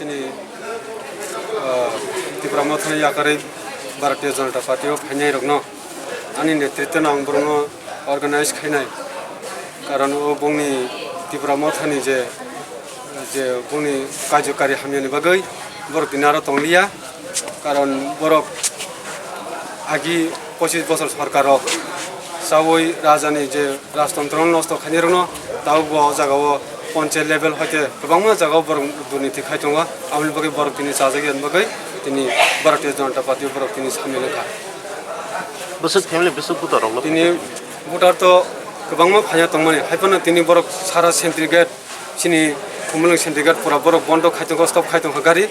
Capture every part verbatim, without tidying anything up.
Chini, ah, Tipra Mothani yakarwi Bharatiya Janata Party o phainairokno ani netritwno ang borokno organize khainai. Karon o bongni Tipra Mothani je, je bongni kajikari hamyani bagwi borok tini aro tongliya. Karon borok agi pochis bosor sorkar rok chawi rajani je rajtontro nosto khainai rokno tabuk bo o jaga o ponchayat level hoite kwbangma jaga o borok durniti khai tongo, aboni bagwi borok tini chajak yani bagwi tini Bharatiya Janata Party o borok tini samil wngkha. Bwswk family, bwswk voter rok no tini voter to kwbangma phaina tongmani, hai phano tini borok sara Sentry Gate, chini Khumulwng Sentry Gate pura borok bondo khai tongo, stop khai tongkha gari.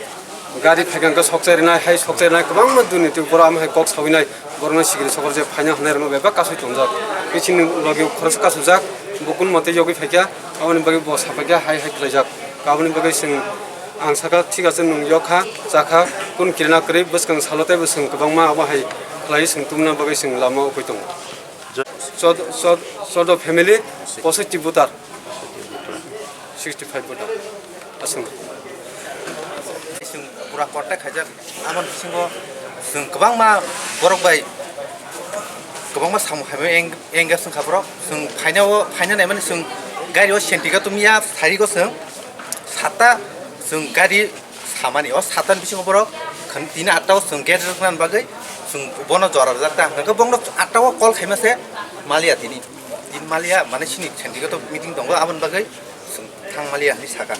Gari phaikha hwnkhe sokchai rwnai, hai sokchai rwnai kwbangma durniti borok ama hai kok sawinai, borokno sikiri sokor je phaina hwnai rokno bebak kasui tongjak. Bisingni logi khoroksa kasujak, bo kun mote yogwi phaikha, aboni bagwi bo saphaikha hai hai khlaijak. Aboni bagwi chwng ang sakha, thik ache nwng yokha, chakha, kun kirina kwrwi bwskang salo teibo chwng kwbangma abo hai khlaiwi chwng tubuna bagwi chwng lama ukui tongo. Chod-, chod-, chodo family, positive voter. Sixty five voter. Aswng. Chwng pura contact khaijak, aboni bisingo chwng kwbangma borok bai kwbangma samung hamya eng-, engage wngkha borok. Chwng phainao, phaina naimani chwng gari o Sentry Gate tongya, sari o chwng satta chwng gari samani. O satta ni bisingo borok khn-, tini atta o chwng gate rwkna bagwi chwng bono jora rwjak ta. Hwnkhe bongno atta o call khaima se maliya tini. Tini maliya, mane chini Sentry Gate o meeting tongo, aboni bagwi chwng thang maliya hinwi saka.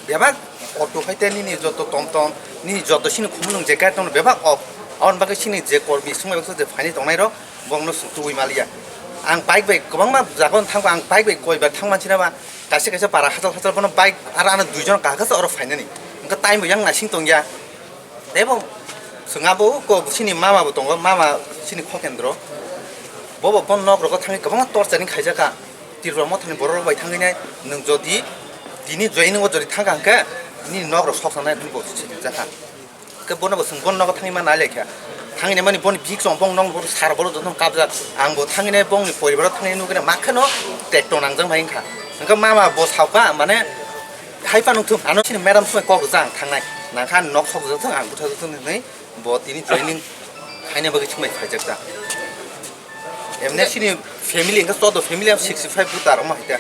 Bebak auto hai te nini joto tom tom, nini joto chini Khumulwng je gari tongno bebak off. Aboni bagwi chini je kormi swngbai baksa je phaini tongnai rok, bongno chwng tubui maliya. Ang bike bai kwbangma jaga o thangkha, ang bike bai koi bar thang manchina ba, kaisa kaisa para hachal hachal bono bike aro ano dui jon kaham khe oro phainani. Hwnkhe time bo yang naising tongya. Teibo chwng abo ko chini mama bo tongo, mama chini Khokendro. Bobo bon nok rogo thangwi kwbangma torturing khaijak kha. Tripura Mothani borok rok bai thangwi nai, nwng jodi tini joining o jodi thangkha hwnkhe nini nok rok soksa nai hwnwi bo sijak kha. Hwnkhe bono bo chwng bon nogo thangwi ma nai lai kha. Thangwi nai mani boni bihik chong bong nong bo sar bolo joto kapjak. Ang bo thangwi nai bongni poribar o thangwi nugwi nai ma kheno tekto nangjak mai wngkha. Hwnkhe mama bo saukha mane hai phano thung ano chini madam sumai kok jang thangnai. Nangkha nok sok jok thung ang butha jok thung hinwi bo tini joining khaina bagwi chumai phaijak ta. Emne chini family hwnkhe chodo family ang sixty five voter omo hai ta.